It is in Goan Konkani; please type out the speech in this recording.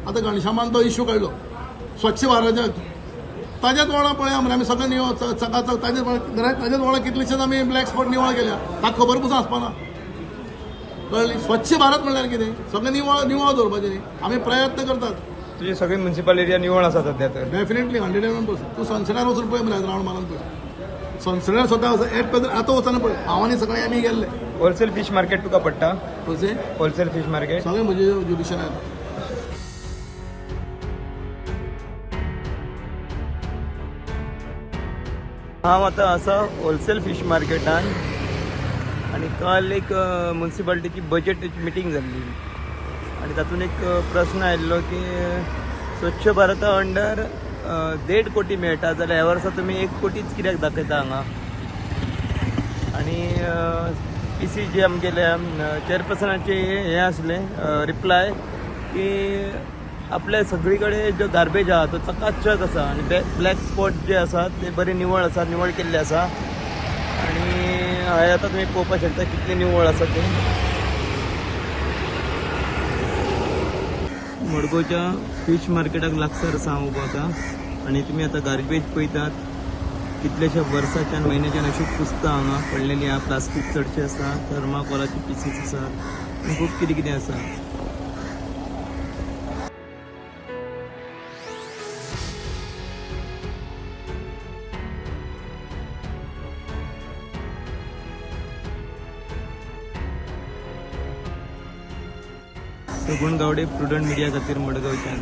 आतां घनश्यामान तो इश्यू काडलो स्वच्छ भारताच्या, ताज्याच वेळार पळया मरे आमी सगळें निवळ चकाचक, ताजेच वेळार ताज्याच वेळार कितलेशेच आमी ब्लॅक स्पॉट निवळ केल्या, ताका खबर पसून आसपाना. कळ्ळी? स्वच्छ भारत म्हणल्यार कितें? सगळें निवळ निवळ दवरपाचें न्ही, आमी प्रयत्न करतात. तुजी सगळी म्युन्सिपल एरिया निवळ आसा सध्या तर? डेफिनेटली, 101%. तूं सनसेटार वचून पळय मरे, रावंड मारून पळय सनसेटार स्वता वच. एट प्रेझेंट आतां वचना पळय, हांव आनी सगळे आमी गेल्ले. होलसेल फीश मार्केट तुका पडटा? खंयचें? Wholesale fish market. सगळें म्हजें ज्युडिशनार. हांव आतां आसा होलसेल फीश मार्केटान आनी काल एक मुन्सिपालिटीची बजेट मिटींग जाल्ली आनी तातूंत एक प्रस्न आयिल्लो की स्वच्छ भारता अंडर 1.5 कोटी मेळटा जाल्यार ह्या वर्सा तुमी 1 कोटीच कित्याक दाखयता हांगा. आनी पी सी जे आमगेले चेअरपर्सनाचे हें आसलें रिप्लाय की आपल्या सगळी कडेन जो गार्बेज आहा तो चकाचक आसा आनी ब्लॅक स्पॉट जे आसा ते बरे निवळ आसा, निवळ केल्ले आसा. आनी हय, आतां तुमी पळोवपाक शकता कितले निवळ आसा ते. मडगांवच्या फीश मार्केटाक लागसार आसा हांव उबो आतां आनी तुमी आतां गार्बेज पळयतात, कितल्याश्या वर्साच्यान म्हयन्याच्यान अशी कुसता हांगा पडलेली आहा. प्लास्टीक चडशें आसा, थर्माकोलाचे पिसीस आसात आनी खूब कितें कितें आसा. सगुण गावडे, प्रुडंट मिडिया खातीर मडगांवच्यान.